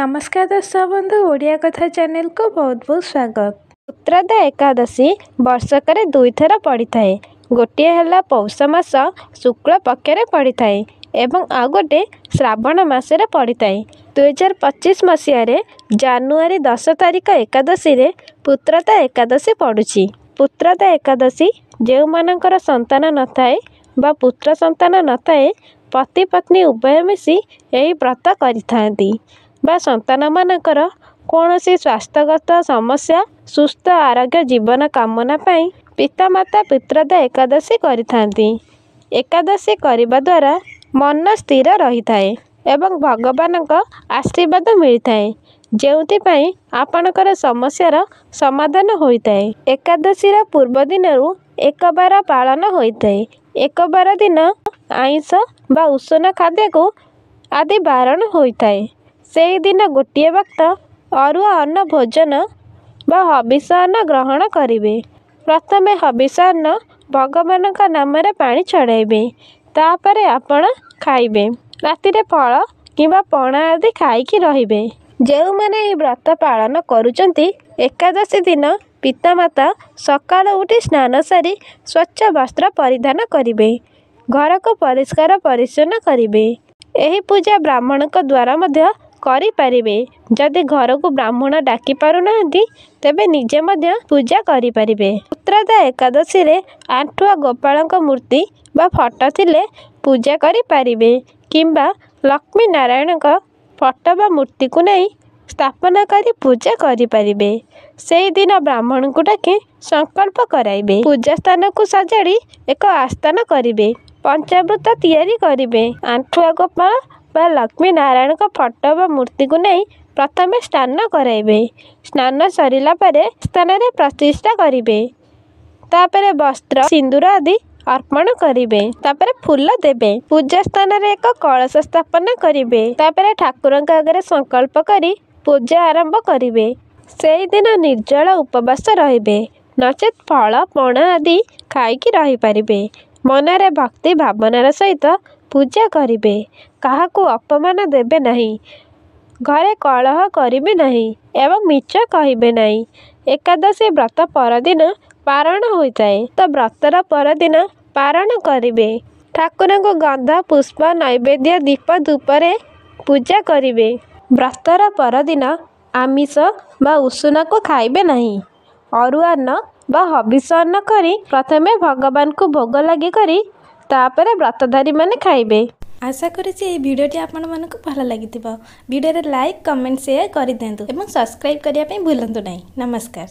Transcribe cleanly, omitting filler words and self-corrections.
ନମସ୍କାର ଦର୍ଶକ ବନ୍ଧୁ, ଓଡ଼ିଆ କଥା ଚ୍ୟାନେଲକୁ ବହୁତ ବହୁତ ସ୍ୱାଗତ। ପୁତ୍ରଦା ଏକାଦଶୀ ବର୍ଷକରେ ଦୁଇଥର ପଡ଼ିଥାଏ। ଗୋଟିଏ ହେଲା ପୌଷ ମାସ ଶୁକ୍ଳ ପକ୍ଷରେ ପଡ଼ିଥାଏ ଏବଂ ଆଉ ଗୋଟେ ଶ୍ରାବଣ ମାସରେ ପଡ଼ିଥାଏ। 2025 ମସିହାରେ ଜାନୁଆରୀ 10 ତାରିଖ ଏକାଦଶୀରେ ପୁତ୍ରଦା ଏକାଦଶୀ ପଡ଼ୁଛି। ପୁତ୍ରଦା ଏକାଦଶୀ ଯେଉଁମାନଙ୍କର ସନ୍ତାନ ନଥାଏ ବା ପୁତ୍ର ସନ୍ତାନ ନଥାଏ, ପତି ପତ୍ନୀ ଉଭୟ ମିଶି ଏହି ବ୍ରତ କରିଥାନ୍ତି ବା ସନ୍ତାନମାନଙ୍କର କୌଣସି ସ୍ୱାସ୍ଥ୍ୟଗତ ସମସ୍ୟା, ସୁସ୍ଥ ଆରୋଗ୍ୟ ଜୀବନ କାମନା ପାଇଁ ପିତାମାତା ପୁତ୍ରଦା ଏକାଦଶୀ କରିଥାନ୍ତି। ଏକାଦଶୀ କରିବା ଦ୍ୱାରା ମନ ସ୍ଥିର ରହିଥାଏ ଏବଂ ଭଗବାନଙ୍କ ଆଶୀର୍ବାଦ ମିଳିଥାଏ, ଯେଉଁଥିପାଇଁ ଆପଣଙ୍କର ସମସ୍ୟାର ସମାଧାନ ହୋଇଥାଏ। ଏକାଦଶୀର ପୂର୍ବ ଦିନରୁ ଏକବାର ପାଳନ ହୋଇଥାଏ। ଏକବାର ଦିନ ଆଇଁଷ ବା ଉଷୁନା ଖାଦ୍ୟକୁ ଆଦି ବାରଣ ହୋଇଥାଏ। ସେହିଦିନ ଗୋଟିଏ ବକ୍ତ ଅରୁଆ ଅନ୍ନ ଭୋଜନ ବା ହବିଷ ଅନ୍ନ ଗ୍ରହଣ କରିବେ। ପ୍ରଥମେ ହବିଷ ଅନ୍ନ ଭଗବାନଙ୍କ ନାମରେ ପାଣି ଛଡ଼ାଇବେ, ତାପରେ ଆପଣ ଖାଇବେ। ରାତିରେ ଫଳ କିମ୍ବା ପଣା ଆଦି ଖାଇକି ରହିବେ। ଯେଉଁମାନେ ଏହି ବ୍ରତ ପାଳନ କରୁଛନ୍ତି, ଏକାଦଶୀ ଦିନ ପିତାମାତା ସକାଳୁ ଉଠି ସ୍ନାନ ସାରି ସ୍ୱଚ୍ଛ ବସ୍ତ୍ର ପରିଧାନ କରିବେ। ଘରକୁ ପରିଷ୍କାର ପରିଚ୍ଛନ୍ନ କରିବେ। ଏହି ପୂଜା ବ୍ରାହ୍ମଣଙ୍କ ଦ୍ୱାରା ମଧ୍ୟ କରିପାରିବେ। ଯଦି ଘରକୁ ବ୍ରାହ୍ମଣ ଡାକି ପାରୁନାହାନ୍ତି, ତେବେ ନିଜେ ମଧ୍ୟ ପୂଜା କରିପାରିବେ। ପୁତ୍ରଦା ଏକାଦଶୀରେ ଆଣ୍ଠୁଆ ଗୋପାଳଙ୍କ ମୂର୍ତ୍ତି ବା ଫଟୋ ଥିଲେ ପୂଜା କରିପାରିବେ କିମ୍ବା ଲକ୍ଷ୍ମୀ ନାରାୟଣଙ୍କ ଫଟୋ ବା ମୂର୍ତ୍ତିକୁ ନେଇ ସ୍ଥାପନା କରି ପୂଜା କରିପାରିବେ। ସେହିଦିନ ବ୍ରାହ୍ମଣଙ୍କୁ ଡାକି ସଂକଳ୍ପ କରାଇବେ। ପୂଜା ସ୍ଥାନକୁ ସଜାଡ଼ି ଏକ ଆସ୍ଥାନ କରିବେ। ପଞ୍ଚାମୃତ ତିଆରି କରିବେ। ଆଣ୍ଠୁଆ ଗୋପାଳ ବା ଲକ୍ଷ୍ମୀ ନାରାୟଣଙ୍କ ଫଟୋ ବା ମୂର୍ତ୍ତିକୁ ନେଇ ପ୍ରଥମେ ସ୍ନାନ କରାଇବେ। ସ୍ନାନ ସରିଲା ପରେ ସ୍ଥାନରେ ପ୍ରତିଷ୍ଠା କରିବେ। ତାପରେ ବସ୍ତ୍ର, ସିନ୍ଦୁର ଆଦି ଅର୍ପଣ କରିବେ। ତାପରେ ଫୁଲ ଦେବେ। ପୂଜା ସ୍ଥାନରେ ଏକ କଳସ ସ୍ଥାପନା କରିବେ। ତାପରେ ଠାକୁରଙ୍କ ଆଗରେ ସଂକଳ୍ପ କରି ପୂଜା ଆରମ୍ଭ କରିବେ। ସେହିଦିନ ନିର୍ଜଳ ଉପବାସ ରହିବେ, ନଚେତ୍ ଫଳ, ପଣା ଆଦି ଖାଇକି ରହିପାରିବେ। ମନରେ ଭକ୍ତି ଭାବନାର ସହିତ ପୂଜା କରିବେ। କାହାକୁ ଅପମାନ ଦେବେ ନାହିଁ, ଘରେ କଳହ କରିବେ ନାହିଁ ଏବଂ ମିଛ କହିବେ ନାହିଁ। ଏକାଦଶୀ ବ୍ରତ ପରଦିନ ପାରଣ ହୋଇଥାଏ, ତ ବ୍ରତର ପରଦିନ ପାରଣ କରିବେ। ଠାକୁରଙ୍କୁ ଗନ୍ଧ, ପୁଷ୍ପ, ନୈବେଦ୍ୟ, ଦୀପ, ଧୂପରେ ପୂଜା କରିବେ। ବ୍ରତର ପରଦିନ ଆମିଷ ବା ଉଷୁନାକୁ ଖାଇବେ ନାହିଁ। ଅରୁଆ ଅନ୍ନ ବା ହବିଷ ଅନ୍ନ କରି ପ୍ରଥମେ ଭଗବାନଙ୍କୁ ଭୋଗ ଲାଗି କରି ତାପରେ ବ୍ରତଧାରୀମାନେ ଖାଇବେ। ଆଶା କରୁଛି ଏହି ଭିଡ଼ିଓଟି ଆପଣମାନଙ୍କୁ ଭଲ ଲାଗିଥିବ। ଭିଡ଼ିଓରେ ଲାଇକ୍, କମେଣ୍ଟ, ସେୟାର କରିଦିଅନ୍ତୁ ଏବଂ ସବସ୍କ୍ରାଇବ୍ କରିବା ପାଇଁ ଭୁଲନ୍ତୁ ନାହିଁ। ନମସ୍କାର।